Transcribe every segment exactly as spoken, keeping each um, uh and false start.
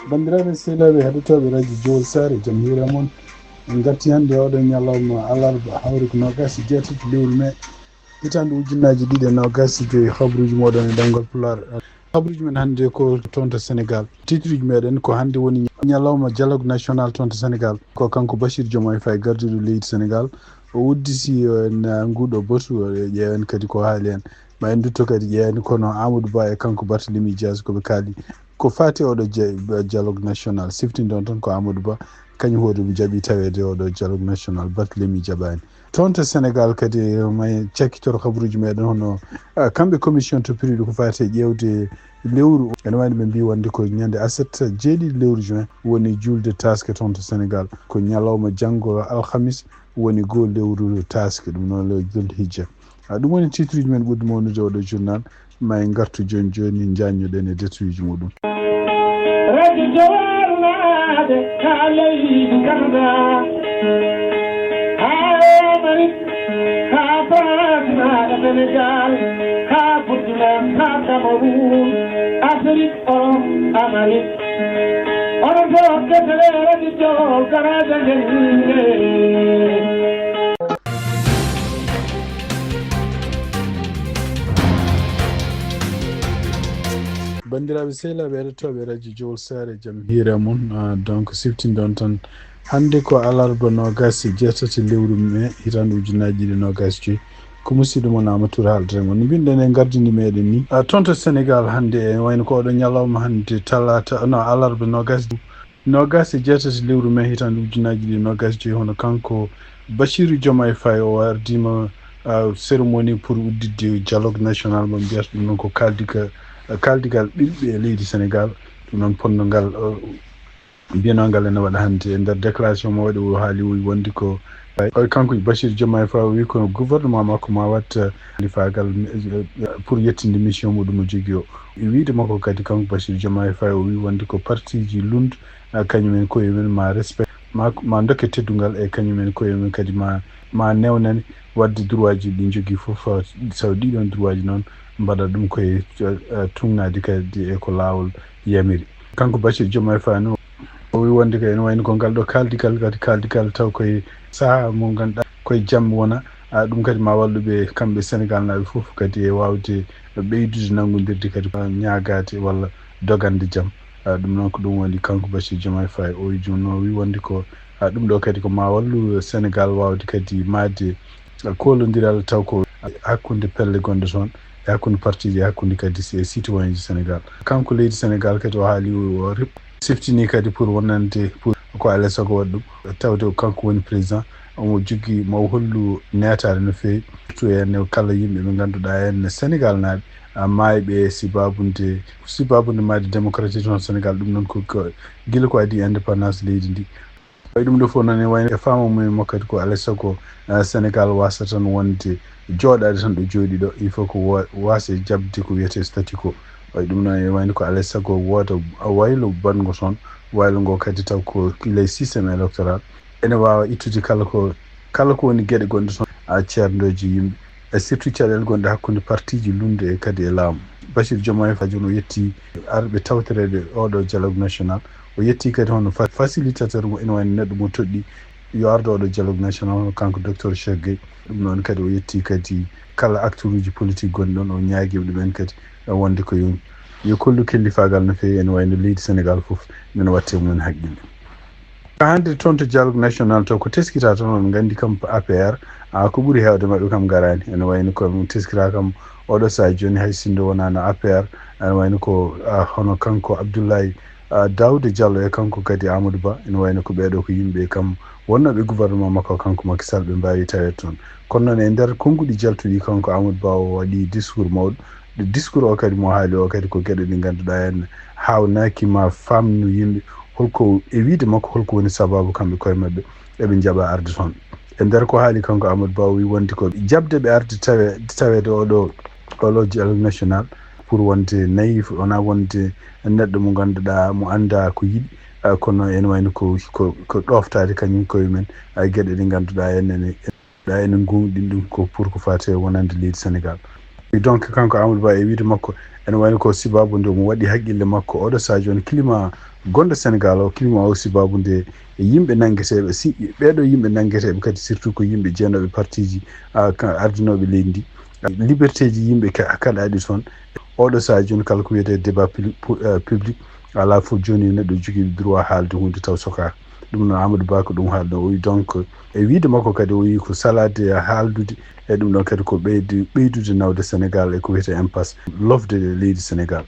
Banndiraaɓe sehilaaɓe heɗotooɓe radio Jowol Saare, jam hiire mon. En ngarti hannde oɗo ñalawma alarba, hawri ko noogaas e jeetati lewru mee, hitaande ujunnaaji ɗiɗi e noogaas e joy. Habruuji mooɗon e ɗemngal Pulaar. Habruuji men hannde ko toon to Senegaal. Titre uji meɗen ko hannde woni ñalawma dialogue national toon to Senegaal. Ko kanko Bassirou Diomaye Faye, gardiiɗo leydi Senegaal. O udditi, eh, en, eh, nguuɗo batu, eh, ƴeewen kadi ko haali en. Ma en ndutto kadi ƴeewen kono Amadou Ba e kanko Barthélémy Dias ko ɓe kaali. Ko faati oɗo dia-, dialogue national, siftinde on tan ko Amadou Ba, kañum hoore mum jaɓi taweede oɗo dialogue national, Barthélémy jaɓaani. Toon to Senegaal kadi, may cakkitoro habruuji meɗen hono, ah, kamɓe commission to priɗo ko faati e ƴeewde lewru. Ene wayno ɓe mbii wonde ko ñande aset jeeɗiɗi lewru juin woni juulde taaske toon to Senegaal. Ko ñalawma janngo alhamis woni goo lewru taaske, ɗum noon le Dhul Hijja. Ah, ɗum woni titre uji men ɓurɗi mawnude oɗo journal. Ma en ngartu jooni jooni, njaññoɗen e détail uji muɗum. Radio Jowol naade ka leydi Canada, ha Amérique, ka France, na Sénégal, ka Burkina, ka Cameroun, Afrique, Europe, Amérique. Onon fof kettale radio Jowol, garaaji amen. Banndiraaɓe sehilaaɓe heɗotooɓe radio Jowol Saare, jam hiire mon. Ah, donc, siftinde on tan, hannde ko alarba noogaas e jeetati lewru mee, hitaande ujunnaaji ɗiɗi e noogaas e joy. Ko musiɗɗo mon Amadou Touré haaldata e mon. No mbinɗen e gardini meɗen ni, ah, toon to Senegaal hannde, e wayno ko oɗo ñalawma hannde talaata, no, alarba noogaas, noogaas e jeetati lewru mee hitaande ujunnaaji ɗiɗi e noogaas e joy, hono kanko Bassirou Diomaye Faye o ardiima, ah, cérémonie pour udditde dialogue national mo mbiyata ɗum noon ko kaaldiga-, kaaldigal ɓiɓɓe e leydi Senegaal. Ɗum noon potngal, ah, mbiyanoongal ene waɗa hannde e nder déclaration mo waɗi o haali o wonde ko, o kanko Bassirou Diomaye Faye o wi ko gouvernement makko ma waɗ, eh, kalifaagal, eh, pour yettinde mission muɗum o jogii o. E wiyde makko kadi kanko Bassirou Diomaye Faye o wi wonde ko partiji lund, eh, kañum en koye mum ma respect, ma, ma dokke teddungal e kañum en koye mum kadi ma, ma newnane waɗde droitji ɗi jogii fof, eh, taw ɗiɗon droitji noon mbaɗa ɗum koye, eh, tuŋŋaade kadi e ko laawol yamiri. Kanko Bassirou Diomaye Faye no o wi wonde ko ene wayno ko ngal ɗo kaaldigal kadi kaaldigal taw koye sahaa mo ngannduɗaa koye jam wona, a, ɗum kadi ma wallu ɓe kamɓe Senegal naaɓe fof kadi e waawde ɓeydude nanngondirde kadi ñaagaade walla dogande jam. A, ɗum noon ko ɗum woni kanko Bassirou Diomaye Faye o jooni no wi wonde ko, a, ɗum ɗo kadi ko ma wallu Senegal waawde kadi maayde, a, kollondiral taw ko hakkunde pelle gonɗe toon e hakkunde partiji e hakkunde kadi e citoyenji Senegal. Kanko leydi Senegal kadi o haali o, o siftini kadi pour wonande pour ko alaa e sago waɗa ɗum, tawde ko kanko woni président, omo jogii, mo hollu neetaade no feewi, surtout en kala yimɓe ɓe ngannduɗaa en Senegal naaɓe, a, maayɓe e sibaabude, sibaabude maayde démocratie toon Senegal, ɗum noon ko, ko gila ko adii indépendance leydi ndi. Wayi ɗum ɗo fof noon e wayno e faamo mum makko kadi ko alaa e sago, eh, Senegal waasa tan wonde jooɗaade tan ɗo jooɗi ɗo, il faut ko wa-, waasa jaɓde ko wiyetee statu quo. Wayi ɗum noon e wayno ko alaa e sago wooda waylo baɗngo toon, waylo ngo kadi taw ko gila e système électoral. Ene waawa ittude kala ko, kala ko woni geɗe gonɗe toon, a, ceerndooji yimɓe. E surtout caɗeele gonɗe hakkunde partiji lunde e kadi e laamu. Bassirou Diomaye Faye jooni o yetti arɓe tawtoreede oɗo dialogue national. O yetti kadi hono fa-, facilitateur mo ene wayno neɗɗo mo toɗɗi yo ardo oɗo dialogue national hono kanko docteur Cheikh Gueye. Ɗum noon kadi o yetti kadi kala acteur uji politique gonɗi ɗoon, o ñaagii ɗumen kadi wonde ko yo, yo kollu kellifaagal no feewi ene wayno leydi Senegal fof, men watte mumen haqqille. Hannde toon to dialogue national to ko teskita toon, on nganndi kam A P R, a, ko ɓuri heewde maɓɓe kam ngaraani. Ene wayno ko teskita kam oɗo sahaa jooni hay sinno wonaano A P R, ene wayno ko, a, hono kanko Abdoulaye, a, Daouda Diallo e kanko kadi Amadou Ba, ene wayno ko ɓeeɗo ko yimɓe kam wonnooɓe gouvernement makko kanko Macky Sall ɓe mbaawi taweede toon. Kono noon e nder konnguɗi jaltuɗi kanko Amadou Ba o waɗi discours mawɗo. Discours o kadi mo haali o kadi ko geɗe ɗe ngannduɗaa en haawnaaki ma faamnu yimɓe holko e wiyde makko holko woni sababu kamɓe koye maɓɓe eɓe njaɓa arde toon. E nder ko haali kanko Amadou Ba o wi wonde ko jaɓde ɓe arde tawe-, taweede oɗo, oɗo dialogue national pour wonde nayi wona wonde neɗɗo mo ngannduɗaa mo anndaa ko yiɗi, ah, kono ene wayno ko, ko, ko ɗoftaade kañum koye mum, ah, geɗe ɗe ngannduɗaa en ene ɗa ene ngoowɗini ɗum ko pour ko faati e wonande leydi Senegal. Donc kanko Amadou Ba e wiyde makko Ene wayno ko sibaabu nde mo waɗi haqqille makko oɗo sahaa jooni climat gonɗo Senegal o, climat o sibaabu nde yimɓe nanngeteeɓe, si ɓeeɗo yimɓe nanngeteeɓe kadi surtout ko yimɓe jeenooɓe partiji ardinooɓe leydi ndi, liberté ji yimɓe kaɗaaɗi toon. Oɗo sahaa jooni kala ko wiyetee débat public alaa fof jooni neɗɗo jogii droit haalde huunde taw sokaaka. Ɗum noon Amadou Ba ko ɗum haalno o wi donc e wiyde makko kadi o wi ko salaade haaldude e ɗum ɗon kadi ko ɓeyde ɓeydude nawde Senegal e ko wiyetee impasse lofde leydi Senegal.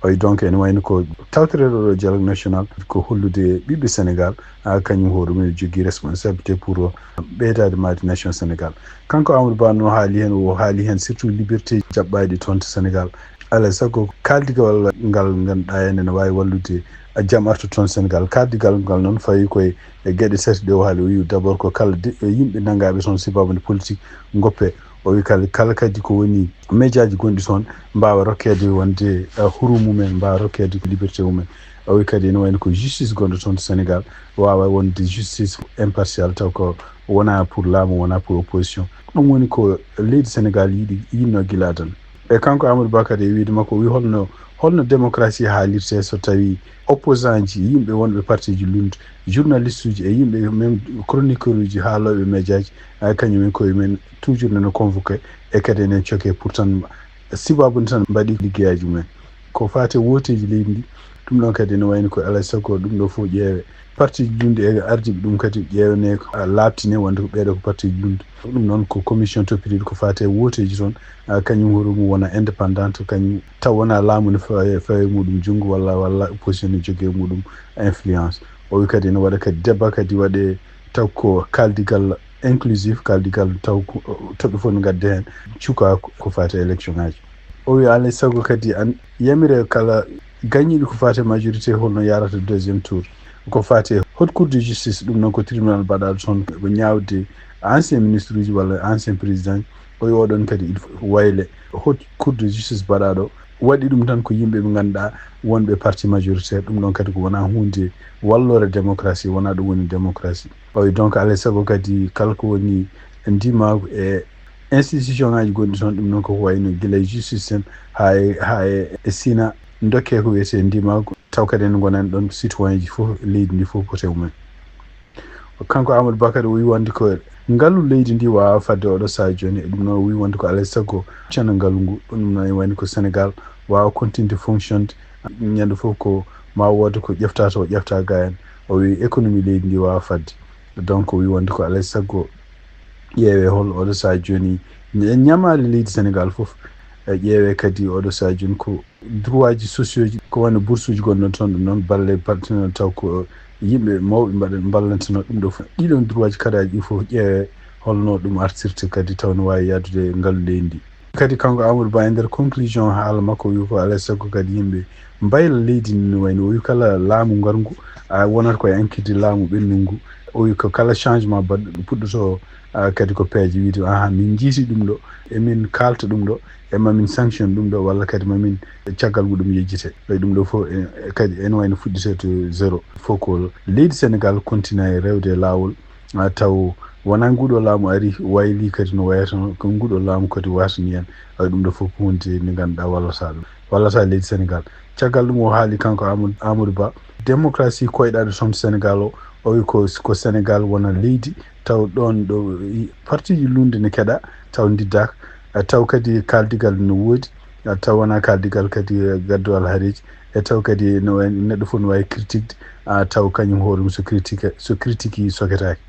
Oyi donc ene wayno ko tawtoreeɗo ɗo dialogue national ko hollude ɓiɓɓe Senegal a kañum hoore mum jogii responsabilité pour ɓeydaade maadi nation Senegal. Kanko Amadou Ba no haali heen o haali heen surtout liberté jaɓɓaaɗi toon to Senegal. Alaa e sago kaaldigal ngal ngannduɗaa ene waawi wallude jam arta toon Senegal. Kaaldigal ngal noon fawi koye e geɗe tati ɗe o haali o wi d'abord ko kala yimɓe nanngaaɓe toon sibaabu nde politique ngoppe. O wi kala kala kadi ko woni médiaji gonɗi toon mbaawa rokkeede wonde huru mumen mbaawa rokkeede liberté mumen. O wi kadi ene wayno ko justice gonɗo toon to Senegal waawa wonde justice impartial taw ko wona pour laamu wona pour opposition. Ɗum woni ko leydi Senegal yiɗi yiɗno gila adan. E kanko Amadou Ba kadi e wiyde makko o wi holno holno démocratie haalirte so tawi opposant ji yimɓe wonɓe partiji lunde journaliste uji e yimɓe même chroniqueur uji haalooɓe médiaji ay kañum en koye men toujours nana convoqué e kadi enen coke pourtant sibaabu nde tan mbaɗi liggeyaaji mumen ko faati e wooteeji leydi ndi. Ɗum ɗon kadi ene wayno ko alaa e sago ɗum ɗo fof ƴeewe partiji lunde e ardiiɓe ɗum kadi ƴeewne laaɓtine wonde ko ɓeeɗo ko partiji lunde. Ɗum noon ko commission toppitiiɗo ko faati e wooteeji toon kañum hoore mum wona indépendante kañum taw wona laamu ne fawi fawi muɗum junngo walla walla opposition ne jogii e muɗum influence. O wi kadi ene waɗa kadi débat kadi waɗe taw ko kaaldigal inclusif kaaldigal taw toɓɓe fof ne ngadda heen cuka ko faati e élection ngaji. O wi alaa e sago kadi an yamire kala gañiiɗo ko faati e majorité holno yarata deuxième tour. Ko faati e haute cour de justice ɗum noon ko tribunal mbaɗaaɗo toon ko ñaawde ancien ministre uji walla ancien président o wi oɗon kadi il faut wayle haute cour de justice mbaɗaaɗo waɗi ɗum tan ko yimɓe ɓe ngannduɗaa wonɓe parti majoritaire ɗum ɗon kadi ko wona hunde wallore démocratie wona ɗum woni démocratie. O wi donc alaa e sago kadi kala ko woni ndimaagu e institution ngaji gonɗi toon ɗum noon koko wayno gila e justice en haa e haa e sina dokke ko wiyetee ndimaagu taw kadi ene ngonani ɗon citoyen ji fof leydi ndi fof pote mumen. Kanko Amadou Ba kadi o wi wonde ko ngalu leydi ndi wawa fadde oɗo saha joni e ɗum noon o wi wonde ko alay sago ceno ngalu ngu ɗum noon e wayno ko Sénégal wawa continde fonctionde ñande fof ko ma woode ko ƴefta to ƴefta ga en. O wi économie leydi ndi wawa fadde donc o wi wonde ko alay sago ƴeewe hol oɗo saha joni ñamali leydi Sénégal fof e ƴeewe kadi oɗo saha joni ko droit ji sociaux ji ko wano bourse uji gonno toon ɗum noon balle baltino taw ko yimɓe mawɓe mbaɗa mballantino ɗum ɗo fof ɗiɗon droit ji kadaji ɗi fof ƴeewe holno ɗum artirta kadi taw no wawi yaadude ngalu leydi ndi. Kadi kanko Amadou Ba e nder conclusion haala makko wi ko alay sago kadi yimɓe mbayla leydi ndi no wayno o wi kala laamu ngarngu a wonata koye ankirde laamu ɓennu ngu o wi ko kala changement baɗɗo puɗɗoto kadi ko peeje wiide aha min jiiti ɗum ɗo emin kalta ɗum ɗo e mamin sanction ɗum ɗo walla kadi mamin caggal muɗum yejjite. Ɗum ɗo fof kadi ene wayno fuɗɗite to zéro fof ko leydi Sénégal continue e rewde e laawol taw wona nguɗo laamu ari wayli kadi no wayatano ko nguɗo laamu kadi watani en ay ɗum ɗo fof ko hunde nde ngannduɗaa wallata ɗum wallata leydi Sénégal. Caggal ɗum o haali kanko Amadou Ba démocratie koyɗaɗo toon Sénégal o o wi ko ko Sénégal wona leydi taw ɗon ɗo partiji lunde ne keɗa taw ndiddaka taw kadi kaldigal no woodi taw wona kaldigal kadi gaddo alhareji e taw kadi no neɗɗo fof no wawi critiquede taw kañum hoore mum so critique so critiquei soketaki.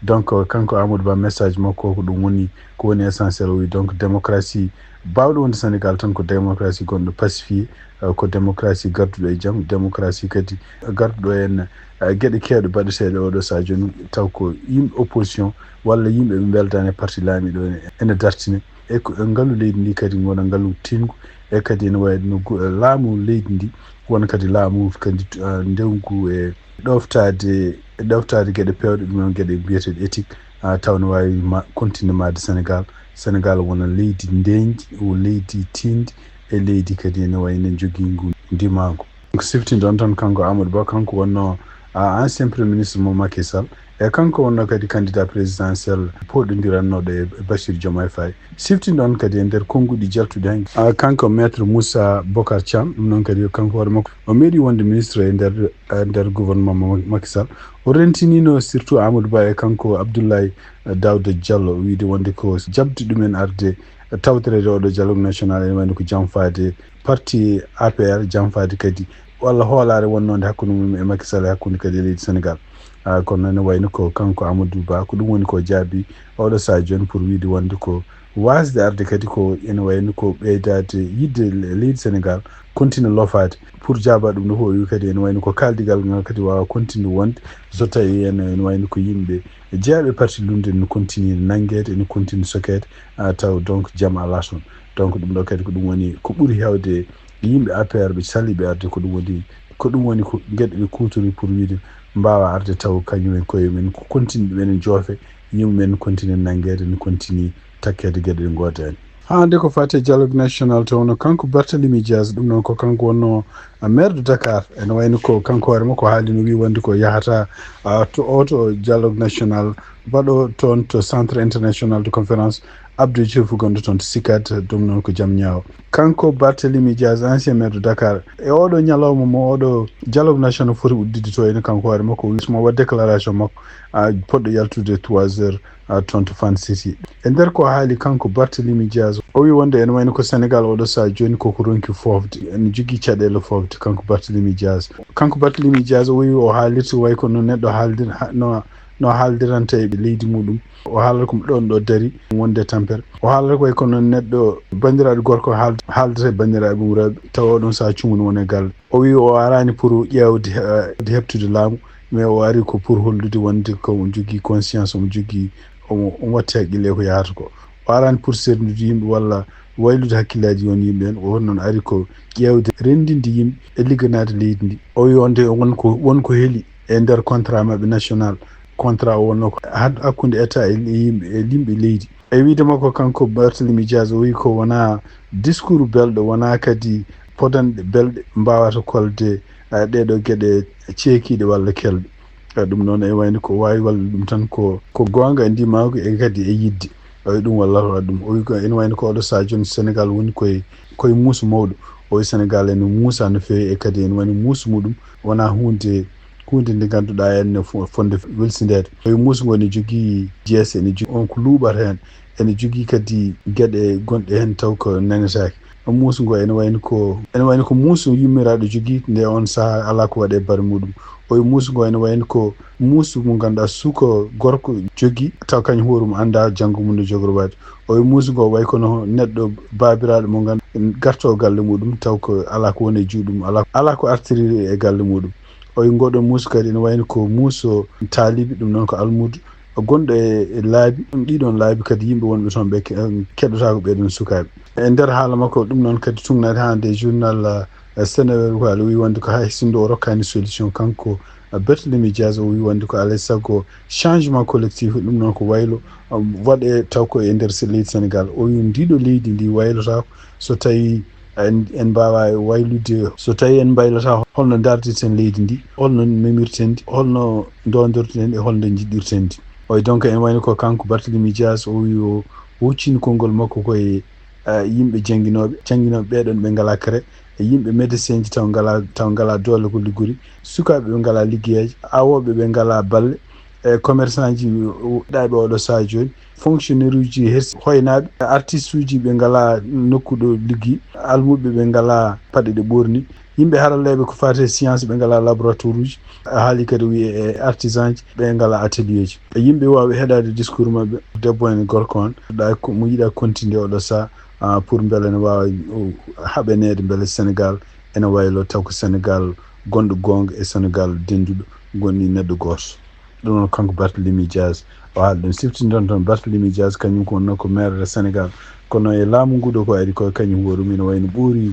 Donc kanko Amadou Ba message makko ko ɗum woni ko woni essentiel o wi donc démocratie bawɗo wonde Sénégal tan ko démocratie gonɗo pacifié ko démocratie garduɗo e jaam démocratie kadi garduɗo en gueɗe kewɗe baɗeteɗe oɗo saha joni taw ko yimɓe opposition walla yimɓe ɓe beldani e parti laamiɗo ene dartine e ko ngalu leydi ndi kadi gona ngalu tingu e kadi ene wawi no laamu leydi ndi wona kadi laamu kadi ndewngu e ɗoftade ɗoftade gueɗe pewɗe ɗum noon gueɗe mbiyeteɗe éthique taw no wawi continue maade Sénégal Sénégal wona leydi ndeñdi o leydi tindi e leydi kadi ene wayno jogingu ndimagu. Ko siftinde on tan kanko Amadou Ba kanko wonno ancien premier ministre mo Macky Sall E kanko wonno kadi candidat présidentiel poɗondirannoɗo e Bassirou Diomaye Faye. Siftinɗon kadi e nder konnguɗi jaltuɗi han. Ah, kanko Maître Moussa Bocar Thiam, ɗum noon kadi kanko hoore makko o meeɗi wonde ministre e nder, e nder gouvernement mo Macky Sall. O rentinino surtout Amadou Ba e kanko Abdoulaye Daouda Diallo, wiide wonde ko jaɓde ɗumen arde tawtoreede oɗo dialogue national, ene wayno ko janfaade parti A P R, janfaade kadi walla hoolaare wonnonde hakkunde mum e Macky Sall e hakkunde kadi e leydi Sénégal. Ah, kono ene wayno ko kanko Amadou Ba, ko ɗum woni ko jaabi oɗo sahaa jooni pour wiide wonde ko waasde arde kadi ko ene wayno ko ɓeydaade yiɗde le-, leydi Sénégal, continue lofaade. Pour jaaba ɗum ɗo, o wi kadi ene wayno ko kaaldigal ngal kadi waawa continue wonde so tawi ene, ene wayno ko yimɓe jeyaɓe parti lunnde no continue nanngeede, ene continue sokeede, ah, taw donc jam alaa toon. Donc ɗum ɗo kadi ko ɗum woni ko ɓuri heewde yimɓe A P R ɓe calliɓe arde, ko ɗum woni, ko ɗum woni ko geɗe ɓe kuutori pour wiide mbaawa arde taw kañum en koye men ko continue ɗum enen joofe, yimɓe men continue nanngeede, no continue takkeede geɗe ɗe ngoodaani. Haa nde ko faati e dialogue national, to wonno kanko Barthélemy Diaz, ɗum noon ko kanko wonno maire de Dakar, ene wayno ko kanko hoore makko haali no wi wonde ko yahata, ah, to oto dialogue national mbaɗo toon to centre international de conférence Abdou Diouf gonɗo toon to CICAD, ɗum noon ko jam ñaawo. Kanko Barthélemy Diaz, ancien maire de Dakar, e oɗo ñalawma mo oɗo dialogue national foti udditde to, ene kanko hoore makko o wi mo waɗ déclaration makko, ah, poɗɗo yaltude trois heures, ah, toon to Fan City. E nder ko haali kanko Barthélemy Diaz, o wi wonde ene wayno ko Sénégal oɗo sahaa jooni koko ronki foofde, ene jogii caɗeele foofde kanko Barthélemy Diaz. Kanko Barthélemy Diaz o wi o haalirta way kono neɗɗo haaldir-, ha-, no, no haaldiranta e leydi muɗum. O haalata ko ɗoon ɗo dari wonde tampere. O haalata ko way kono neɗɗo banndiraaɗo gorko haal-, haaldata e banndiraaɓe mum rewɓe, tawa oɗon sahaa cumun won e galle. O wi o araani pour ƴeewde, eh, heɓtude laamu, mais o ari ko pour hollude wonde ko omo jogii conscience, omo jogii, omo, omo watti haqqille e ko yahata ko. O araani pour serndude yimɓe walla waylude hakkillaaji won yimɓe en. O noon ari ko ƴeewde renndinde yimɓe e ligganaade leydi ndi. O wi wonde won ko, won ko heli e nder contrat maɓɓe national. Contrat o wonno ko had-, hakkunde État e yimɓe, e yimɓe leydi. E wiyde makko kanko Barthélemy Diaz, o wi ko wonaa discours belɗo, wonaa kadi podanɗe belɗe mbaawata kolde, eh, ɗee ɗoo geɗe ceekiiɗe walla kelɗe. Eh, ɗum noon ene wayno ko waawi wallude ɗum tan ko, ko goonga e ndimaagu e kadi e yiɗde. O wi ɗum wallata waɗ ɗum. O wi ko ene wayno ko oɗo sahaa jooni Sénégal woni koye, koye muusu mawɗo. O wi Sénégal ene muusa no feewi e kadi ene wayno muusu muɗum wonaa huunde, huunde nde ngannduɗaa ene fo-, fotnde welsindeede. O wi muusu ngu ene jogii jeese, ene jogii on ko luuɓata heen, ene jogii kadi geɗe gonɗe heen taw ko nanetaake. Muusu ngu ene wayno ko, ene wayno ko muusu yummiraaɗo jogii nde on sahaa alaa ko waɗe bare muɗum. O wi muusu ngu ene wayno ko muusu mo ngannduɗaa suka gorko jogii taw kañum hoore mum anndaa janngo mum no jogorwaade. O wi muusu ngu way kono neɗɗo baabiraaɗo mo ngannduɗaa garto galle muɗum taw ko alaa ko woni e juuɗum, alaa, alaa ko artiri e galle muɗum. O wi ngoɗo muusu kadi ene wayno ko muusu taalibi, ɗum noon ko almuudo gonɗo e, e laabi. Ɗum ɗiɗon laabi kadi yimɓe wonɓe toon ɓe ke-, keɗotaako ɓeɗon sukaaɓe. E nder haala makko ɗum noon kadi tugnaade haa nde journal, eh, Seneweb ko haali, o wi wonde ko hay sinno o rokkaani solution kanko, eh, Barthélemy Diaz, o wi wonde ko alaa e sago changement collectif, ɗum noon ko waylo, um, waɗe taw ko e nder se-, leydi Sénégal. O wi ndiɗo leydi ndi waylotaako so tawi en, en mbaawa waylude, so tawi en mbaylata holno ndardirten leydi ndi, holno memirten ndi, holno ndondirten e holno njiɗirten ndi. O wi donc ene wayno ko kanko Barthélemy Diaz, o wi o huccini konngol makko koye, eh, yimɓe jannginooɓe, jannginooɓe ɓeɗon ɓe ngalaa cré, e yimɓe médecin ji taw ngalaa, taw ngalaa doole ko liggori, sukaaɓe ɓe ngalaa liggeyeeje, awooɓe ɓe ngalaa balle, e commerçant ji waɗaaɓe oɗo sahaa jooni, fonctionnaire uji hersi hoynaaɓe, artiste uji ɓe ngalaa nokku ɗo liggi, almuɓɓe ɓe ngalaa paɗe ɗe ɓorni, yimɓe haralleeɓe ko faati e science ɓe ngalaa laboratoire uji, a haali kadi o wi e artisan ji ɓe ngalaa atelier ji. E yimɓe waawi heɗaade discours maɓɓe, debbo en e gorko on, ɗa ko mo yiɗa continue oɗo sahaa, ah, pour mbele ne waawa, o, haɓaneede mbele Sénégal ene waylo taw ko Sénégal gonɗo goonga e Sénégal dennduɗo, gonɗi neɗɗo gooto. Ɗum noon kanko Barthélemy Diaz, o haali ɗum. Siftinɗon toon Barthélemy Diaz, kañum ko wonno ko maire de Sénégal. Kono e laamu ngu ɗo ko ari ko kañum hoore mum ene wayno ɓuuri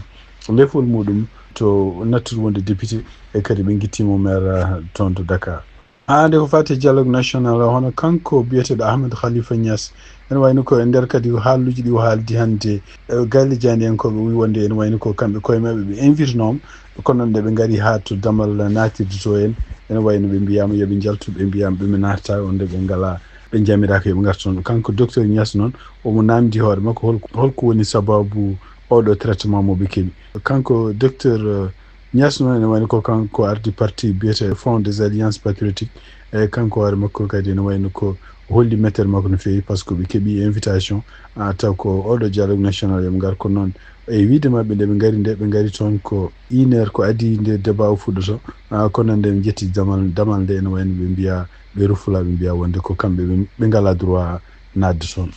lefol muɗum to nattude wonde député, e kadi ɓe ngittimo maire, ah, toon to Dakar. Haa nde ko faati e dialogue national o, hono kanko biyeteeɗo Ahmed Khalifa Niass, ene wayno ko e nder kadi haalluuji ɗi o haaldi hannde, e galle jaandiyankooɓe, o wi wonde ene wayno ko kamɓe koye maɓɓe ɓe invitinooma, kono nde ɓe ngari haa to damal naatirde to en, Ene wayi no ɓe mbiyaama yo ɓe njaltu, ɓe mbiyaama ɓe ɓe naatata, wonde ɓe ngalaa, ɓe njamiraaka yo ɓe ngartu toon. Kanko docteur Niass noon, omo naamndi hoore makko hol-, holko woni sababu oɗo traitement mo ɓe keɓi. Kanko docteur, eh, Niass noon, ene wayi no ko kanko ardi parti biyetee Front des Alliances Patriotiques. E kanko hoore makko kadi ene wayi no ko holli mettere makko no feewi, par ce que ɓe keɓi invitation, ah, taw ko oɗo dialogue national yo ɓe ngar. Kono noon, e wiyde maɓɓe nde ɓe ngari nde, ɓe ngari toon ko une heure ko adii nde débat o fuɗɗoto. Ah, kono nde ɓe njetti damal, damal nde ene wayi no ɓe mbiya, ɓe rufla, ɓe mbiya wonde ko kamɓe ɓe, ɓe ngalaa droit naatde toon.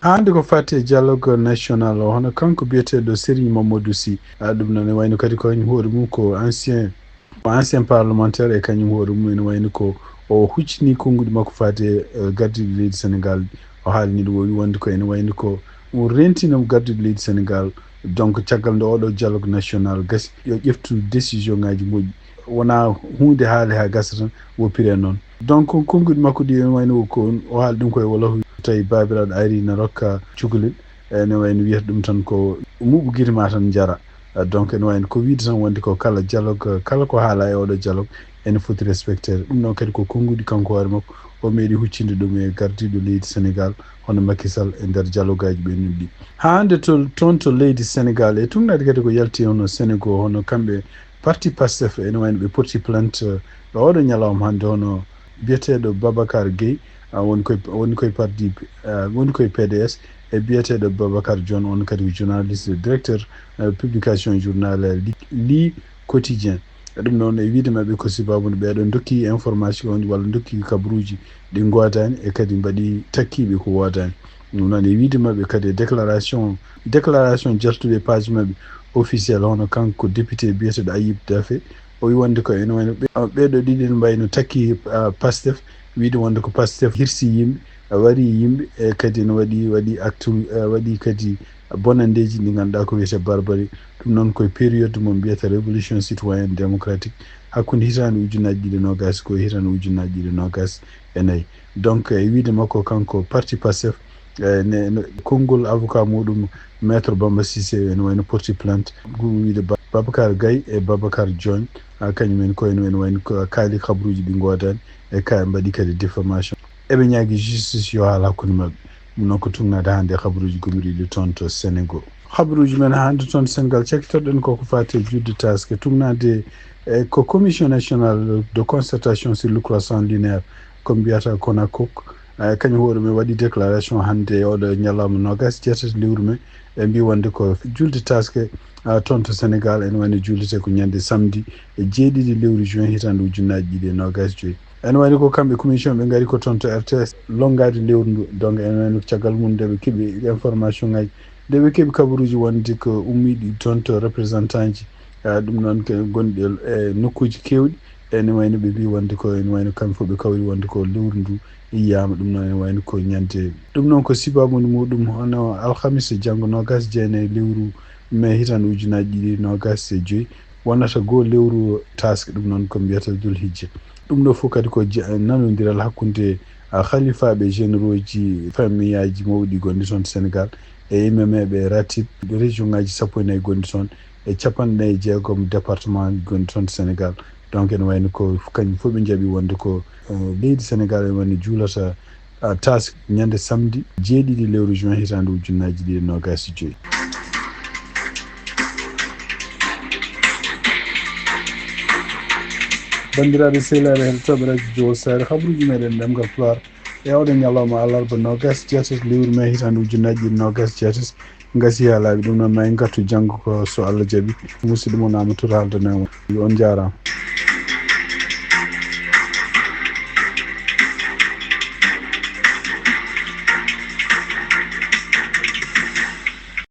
Haa hannde ko faati e dialogue national o, hono kanko biyeteeɗo Serigne Mamadou Sy, ah, ɗum noon ene wayi no kadi ko kañum hoore mum ko ancien, ko ancien parlementaire, e kañum hoore mum ene wayi no ko o huccini konnguɗi makko faati e, eh, gardiiɗo leydi Sénégal. O haalni ɗum, o wi wonde ko ene wayi no ko ɗum rentina gardiiɗo leydi Sénégal. Donc, caggal nde oɗo dialogue national gasi, yo ƴeftu décision ngaji moƴƴi. Wonaa huunde haale haa gasa tan, woppiree noon. Donc, konnguɗi makko ɗi ene wayi no ko o haali ɗum ko e wolof, tawi baabiraaɗo ari na rokka cukalel, ene wayi no wiyata ɗum tan ko muɓɓu gite ma tan njara. Ah, donc, ene wayi no ko wiyde tan wonde ko kala dialogue, kala ko haala e oɗo dialogue, ene foti respecteede. Ɗum noon kadi ko konnguɗi kanko hoore makko, o meeɗi huccinde ɗum e gardiiɗo leydi Sénégal, hono Macky Sall, e nder dialogue aji ɓe nunɗi. Haa hannde to, toon to leydi Sénégal, e tugnaade kadi ko yalti hono Sénégal, hono kamɓe parti Pastef, ene wayi no ɓe porti plainte, eh, e oɗo ñalawma hannde, hono biyeteeɗo Babacar Gueye, ah, woni koye, woni koye parti, ah, woni koye P D S, e biyeteeɗo Babacar Dione, on kadi ko journaliste, directeur, eh, publication journal, eh, Li, Li Quotidien. E ɗum noon, e wiyde maɓɓe ko sababu nde ɓeeɗo ndokki information walla ndokki kabaruuji ɗi ngoodaani, e kadi mbaɗi takkiiɓe ko woodaani. Ɗum noon, e wiyde maɓɓe kadi e déclaration, déclaration jaltuɗo e page maɓɓe officiel, hono kanko député biyeteeɗo Ayib Daffé, o wi wonde ko ene wayi no ɓe-, ɓeeɗo ɗiɗi ne mbayi no takki, ah, Pastef, wiyde wonde ko Pastef hirsi yimɓe, ah, wari yimɓe, e kadi no waɗi, waɗi acte, ah, waɗi kadi bonanndeeji ɗi ngannduɗaa ko wiyetee barbarie. Ɗum noon koye période mo mbiyata révolution citoyenne démocratique, hakkunde hitaande ujunnaji ɗiɗi e noogas ko hitaande ujunnaji ɗiɗi e noogas e nayi. Donc, e wiyde makko kanko parti Pastef, eh, ne, ne, konngol avocat muɗum, Maître Bamba Cissé, ene wayi no porti plainte, ngu wiyde Ba-, Babacar Gaye e Babacar Dione, ah, kañum en ko ene, ene wayi no ko kaali kabaruuji ɗi ngoodaani, e ka mbaɗi kadi diffamation. Eɓe ñaagi justice yo haal hakkunde maɓɓe. Ɗum noon ko tugnaade hannde e kabaruuji gomriiɗi toon to Sénégal. Kabaruuji men hannde toon Sénégal, cakkitorɗen ko ko faati e julde taaske, tugnaade e ko Commission Nationale de Concertation sur le Croissant Lunaire, ko mbiyata CONACOC, eh, kañum hoore mum waɗi déclaration hannde e oɗo ñalawma noogas e jeetati lewru mee, ɓe mbi wonde ko julde taaske, ah, toon to Sénégal, ene wayi no juulete ko ñande samedi e jeeɗiɗi lewru juin hitaande ujunnaji ɗiɗi e noogas e joyi. Ene wayi no ko kamɓe commission ɓe ngari ko toon to R T S lonngaade lewru ndu. Donc, ene wayi no caggal mum nde ɓe keɓi information ngaji, nde ɓe keɓi kabaruuji wonde ko ummiiɗi toon to représentant ji, ah, ɗum noon ko gonɗi e nokkuuji keewɗi. Ene wayi no ɓe mbi wonde ko, ene wayi no kamɓe fof ɓe kawri wonde ko lewru ndu yiyaama. Ɗum noon ene wayi no ko ñande, ɗum noon ko sababu muɗum hono alhamis e janngo noogas e jeenayi lewru mee hitaande ujunnaji ɗiɗi noogas e joyi, wonata goo lewru taaske, ɗum noon ko mbiyata Dul Hijja. Ɗum ɗo fof kadi ko je-, nanondiral hakkunde, ah, halifaaɓe généraux ji, famiyaaji mawɗi gonɗi toon Sénégal, e imameeɓe ratib région ngaji sappo e nayi gonɗi toon, e capanɗe nayi e jeegom département gonɗi toon Sénégal. Donc, ene wayi no ko kañum fof ɓe njaɓi wonde ko, eh, leydi Sénégal ene wayi no juulata, ah, taaske ñande samedi jeeɗiɗi lewru juin hitaande ujunnaji ɗiɗi e noogas e joyi. Banndiraaɓe sehilaaɓe heɗotooɓe radio Jowol Saare, kabaruuji meɗen ɗemngal Pulaar e oɗo ñalawma alarba noogas e jeetati lewru mee hitaande ujunnaji ɗiɗi noogas e jeetati. Ngasi haa laaɓi, ɗum noon ma en ngartu janngo ko so Allah jaɓi. Musidɗo mon Amadou Touré haaldanoo e mon. On njaaraama.